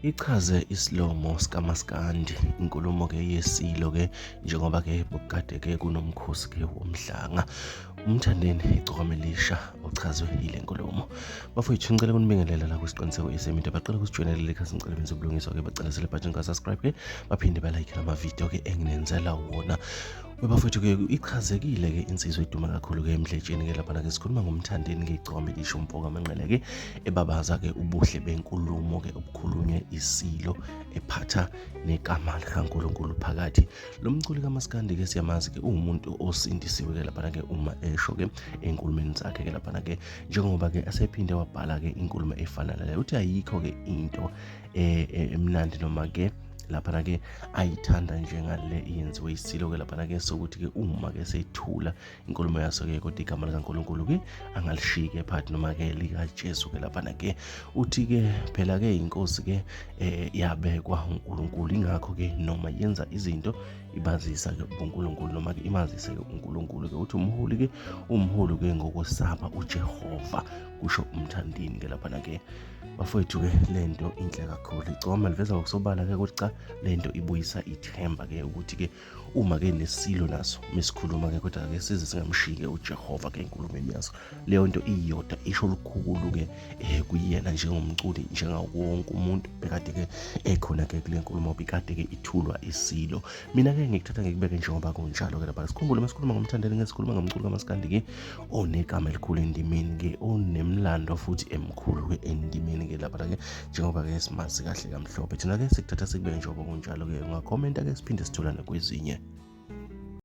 Ichaze isilomo sikaMaskandi inkulumo-ke yeSilo-ke njengoba-ke bokukade-ke kunomkhosi-ke womhlanga. UMthandeni Igcokama Elisha ochazwe yile nkulumo. Bafowethu ngicela ukunibingelela la kwisiqiniseko esemide baqala ukusijoyinela leli khasi ngicela benze ubulungiswa-ke bacindezele ibhathini ka-subscribe-ke baphinde balayikhe lama-video-ke enginenzela wona. Bafowethu-ke ichazekile-ke insizwa eduma kakhulu-ke emdletsheni-ke laphana-ke sikhuluma ngomthandeni-ke igcokama elisha umfo kaManqele-ke ebabaza-ke ubuhle benkulumo-ke obukhulunywe isilo ephatha negama likaNkulunkulu phakathi. Lo mculi kaMaskandi-ke siyamazi-ke uwumuntu osindisiwe-ke laphana-ke uma esho-ke ey'nkulumeni zakhe-ke laphana-ke njengoba-ke esephinde wabhala-ke inkulumo efana naleyo uthi ayikho-ke into emnandi noma-ke laphana-ke ayithanda njengale iyenziwe isilo-ke laphana-ke sokuthi-ke uma-ke seyithula inkulumo yaso-ke kodwa igama likaNkulunkulu-ke angalishiyi-ke phakathi noma-ke likaJesu-ke laphana-ke uthi-ke phela-ke inkosi-ke yabekwa uNkulunkulu ingakho-ke noma yenza izinto ibazisa-ke uNkulunkulu noma-ke imazise-ke uNkulunkulu-ke uthi umholi-ke umholi-ke ngokwesaba uJehova kusho uMthandeni-ke laphana-ke. Bafowethu-ke lento inhle kakhulu igcokama liveza ngokusobala-ke ukuthi cha lento ibuyisa ithemba-ke ukuthi-ke uma-ke nesilo naso mesikhuluma-ke kodwa-ke size singamshiyi-ke uJehova-ke enkulumeni yaso leyo nto iyodwa isho lukhulu-ke um kuyena njengomculi njengawo wonke umuntu bekade-ke ekhona-ke kule nkulumo bikade-ke ithulwa isilo. Mina-ke ngikuthatha ngikubeke njengoba kunjalo-ke lapha sikhumbule uma sikhuluma ngomthandeni ngeke sikhuluma ngomculi kamaskandi-ke onegama elikhulu endimeni-ke onemlando futhi emkhulu-ke endimeni-ke lapha-ke njengoba-ke simazi kahle kamhlophe. Thina-ke sikuthatha sikubeke njengoba kunjalo-ke ungakhomenta-ke siphinde sitholane kwezinye.